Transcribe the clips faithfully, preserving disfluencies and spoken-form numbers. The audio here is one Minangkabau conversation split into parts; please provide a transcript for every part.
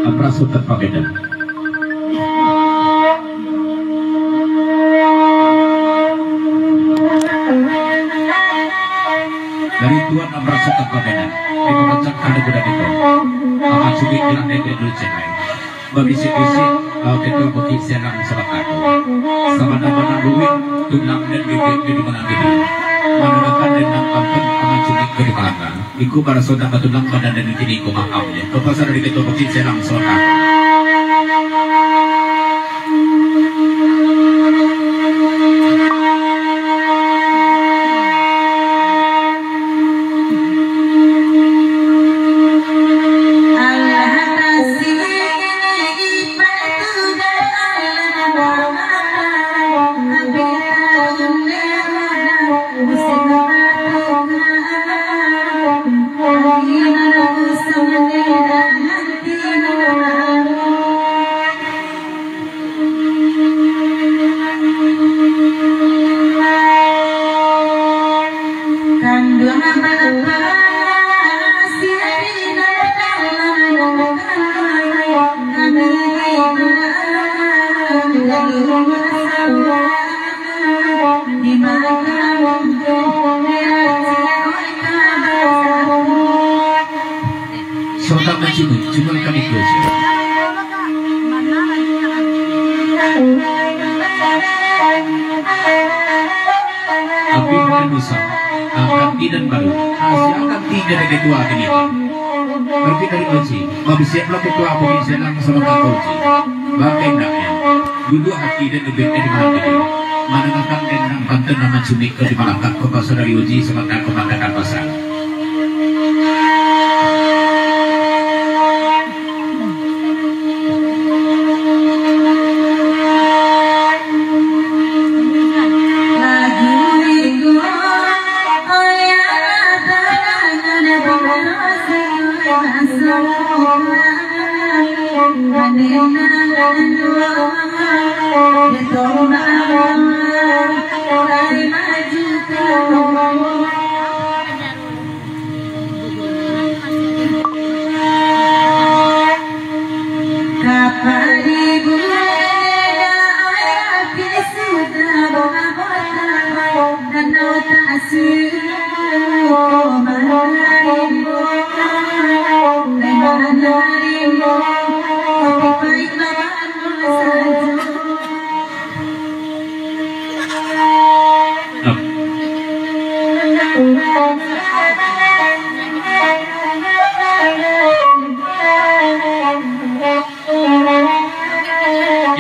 Amra Sutan Pamedan. Dari Tuan Amra Sutan Pamedan, di pamacam kada kuda kito. Amat sugi ilang dek dulu cenai. Babisik-bisik, eh, ketua bukik sialang sabanta tu. Sabana-bana luwih, tunang dan bibik di mana bibik. Manangakan dendam ampun amat sugi ka di malangga. Iku baraso ndak batunang badan dan kini ko maaf ya. Ko pasan dari ketua bukik sialang sabanta tu. Sontak mancimut, cuma kami dua siap. Abih manusa, ah, kanti dan baru. Ah, sia kanti jadi ketua kini. Berarti dari Oji, babisiak pulo ketua bukik sialang sabanta tu Oji. Bagaimana? Duduak hati dan ubek di malam ini. Manangakan dendam pantun nama cumi ke di malam tak kau pasal dari Oji sabanta kau mangkakan pasal.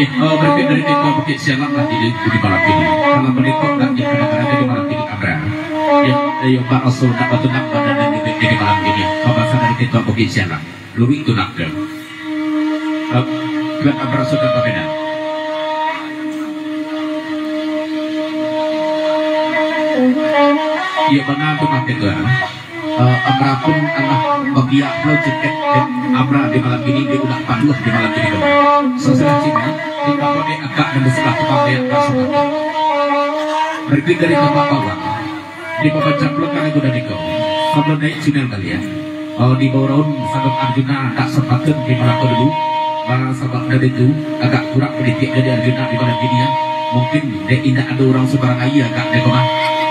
Eh, oh, berarti dari kita bukik sialang lah di, di malam ini. Kalau berikut nanti kadang-kadang di malam ini, Abra. Ya, ayo, Pak Rasul, nak batunang badan dan di, di malam ini. Pembahasan dari kita bukik sialang. Lurik tu nak ke. Eh, Tuan Abra sudah berbeda. Iya, bana tu mah, Tuan. Eh, Amra pun alah babiak pulo jaket, eh, Amra di malam ini di ulah paduah di malam ini, Tuan. Sasudah cina, di bawah dek akak dan di sebelah tukang bayar tak sempat. Berarti dari tapak bawah. Di papancak pulo kali kuda niko. Sabab naik channel kalian. Oh, di bawah raun sabab Arjuna tak sepatut di malam ko dulu. Malah sabab dari tu agak kurang pedikit dari Arjuna di malam ini ya. Mungkin dek indak ada orang sebarang aia agak dek mah.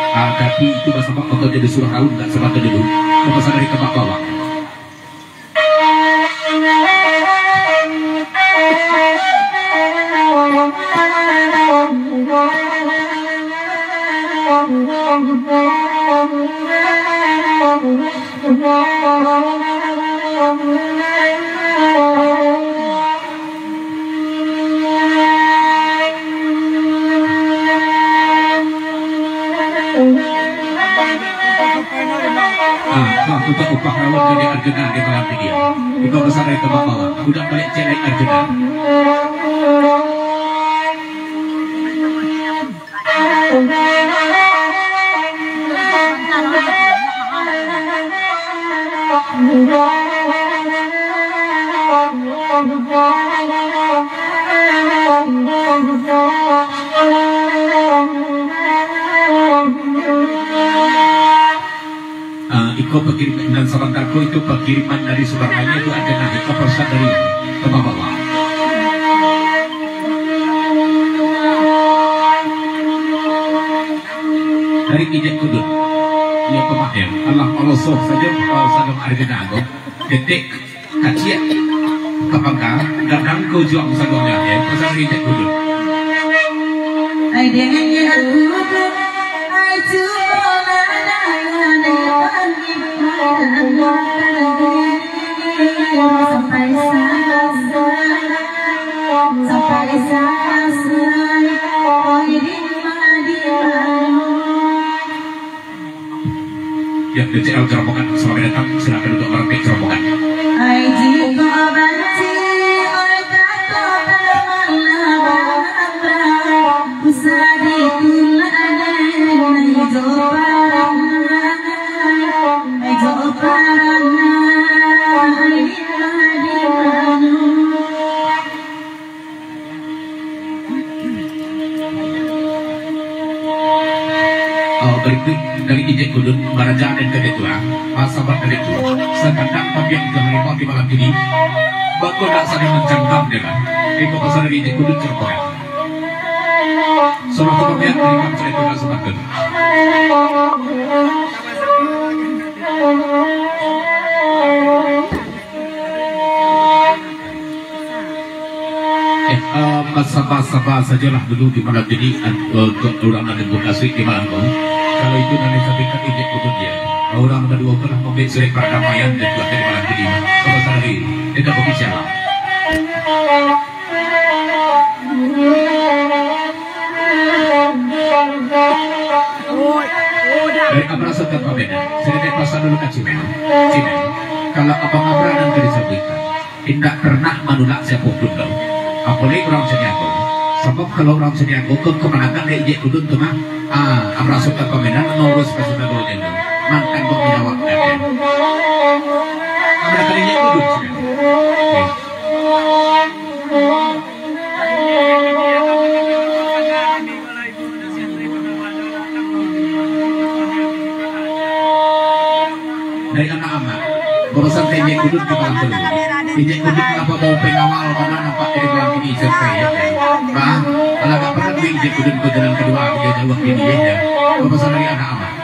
Ah, tapi itu basabab kau jadi surah raun tak sepatut dulu. Kau pasal dari tempat bawah. Ah, bah, untuk upah rawat dari Arjuna di malam ini. Iko besar dari tempat bawah. Udah balik cek lagi Arjuna. Ah, iko pakirim, dan sabanta ko itu pakiriman dari Subarnaya tu ado nah, iko pesan dari Ka bawah. Dari Ijek Kudut. Iyo, pamaher. Alah, Allah soh sajo, eh, sadang ari gadang tu. Detik, kaciak, kapangka, gadang ko juang sadonyo, eh, pasal Ijek Kudut. Ai, dek Ijek Kudut, ai, cubo lah. Yang kecil rombongan, selamat datang, silakan duduk merapik rombongan. Ai, jikok banci, oi, kato tamanlah barang. Usah ditulak den, jo parangai, jo parangai, di mano. Oh, berikut dari Ijek Kudut, baraja dan ketua, ah, sahabat dari tu. Sakandang tabiang ke harimau di malam ini. Bako nak saling mancangkam dia kan. Iko pasal dari Ijek Kudut cerita. Salah satu pihak dari bangsa itu tak sepatut. Eh, eh, basaba-saba sajolah dulu di malam ini, eh, untuk urang nan mukasuik di malam ko. Kalau itu nan disampaikan Ijek Kudut, ya. Urang kaduo ko lah mambuek surek pardamaian dan buat di malam ini. Kalau sadari, tidak ofisial lah. Dari Abra Sutan Pamenan, sadikit pasan dulu ka Cimeng. Cimeng, kalau Abang Abra nan ka disabuikan, indak pernah manulak siapo pun doh. Apolai urang Caniago. Sabab kalau urang Caniago ko kamanakan dek Ijek Kudut tu mah, ah, Abra Sutan Pamenan nan urus ka Sutan Dojo tu. Mantan kok minawak kan. Kamanakan Ijek Kudut Cimeng. Oke. Dari anak-anak, barusan ka Ijek Kudut di malam tadi. Ijek Kudut ngapa bau pengawal, karena nampak dari malam ini survei, ya. Bah, kalau nggak pernah duit Ijek Kudut ke jalan kedua, dia jauh ini, ya. Barusan dari anak-anak.